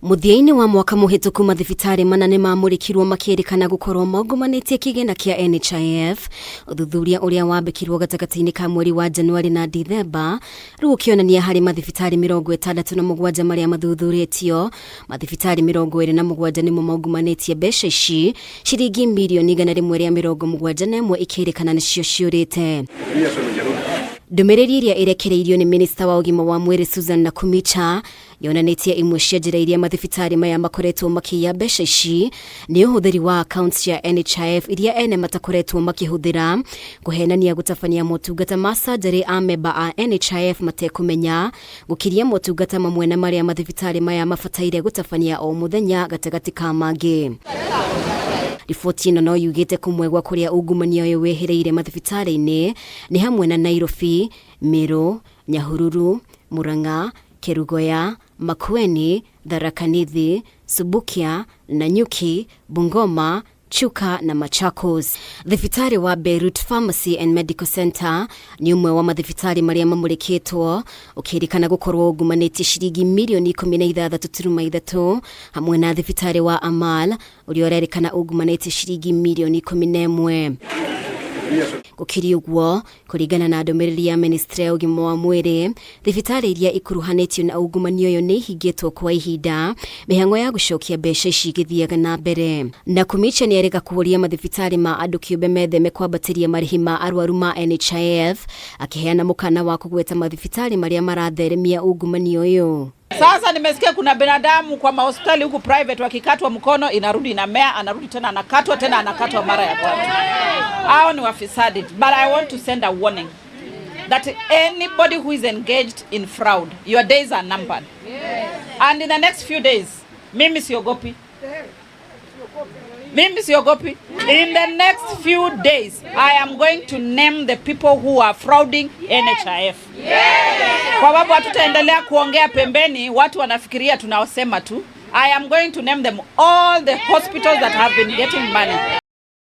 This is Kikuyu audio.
Mũthia-inĩ wa mwaka mũhĩtũku, mathibitarĩ mana nĩ mamũrĩkirwo makĩrĩkana gũkorwo mongomanĩtie kĩgĩna kĩa NHIF. Ũthuthuria ũrĩa wambĩkirwo gatagatĩ-inĩ ka mweri wa Januari na Dithemba rĩu ũkĩonania harĩ mathibitarĩ 67 marĩa mathuthurĩtio, mathibitarĩ 27 nĩmo maungumanĩtie mbeca ici, ciringi mirioni 171 ikĩrĩkana nĩcio ciũrĩte. Ndũmĩrĩri ĩrĩa ĩrekereirio nĩ minista wa ũgima wa mwĩrĩ Susan Nakhumicha yonanĩtie imwe cia njĩra iria mathibitarĩ maya makoretwo makĩiya mbeca ici nĩ ũhũthĩri wa accounts cia NHIF iria ene matakoretwo makĩhũthĩra, kũhenania gũtabania motungata ma surgery a memba a NHIF matekũmenya, gũkiria motungata mamwe na marĩa mathibitarĩ maya mabataire gũtabania o mũthenya, gatagatĩ ka mangĩ. Riboti ĩno no yugĩte kũmwe gwa kũrĩa ungumania ũyũ wĩhĩrĩire mathibitarĩ-inĩ nĩ hamwe na Nairobi, Meru, Nyahururu, Murang'a, Kerugoya, Makueni, Tharaka Nithi, Subukia, Nanyuki, Bungoma, Chuka na Machakos. Thibitarĩ wa Beirut Pharmacy and Medical Center nĩ ũmwe wa mathibitarĩ marĩa mamũrĩkĩtwo ũkĩrĩkana gũkorwo ungumanĩtie ciringi mirioni 16.3, hamwe na thibitarĩ wa Amal ũrĩa ũrerĩkana ungumanĩtie ciringi mirioni 11. Gũkĩrĩ ũguo, kũringana na ndũmĩrĩri ya ministry ya ũgima wa mwĩrĩ, thibitarĩ iria ikuruhanĩtio na ungumania ũyũ nĩ ihingĩtwo kwa ihinda, mĩhang'o ya gũcokia mbeca ici igĩthiaga na mbere. Nakhumicha nĩ erĩga kũũria mathibitarĩ ma andũ kĩũmbe metheme kwambatĩria marĩhi ma arwaru ma NHIF, akĩheana mũkana wa kũgweta mathibitarĩ marĩa maratheremia ungumania ũyũ. Sasa nimesikia kuna binadamu kwa mahospitali huku private, wakikatwa mkono inarudi inamea, anarudi tena anakatwa tena anakatwa mara ya tatu. Hao ni wafisadi. But I want to send a warning that anybody who is engaged in fraud, your days are numbered. And in the next few days, mimi siogopi. Mimi siogopi. In the next few days, I am going to name the people who are frauding NHIF. Kwa sababu hatutaendelea kuongea pembeni, watu wanafikiria tunasema tu. I am going to name them, all the hospitals that have been getting money.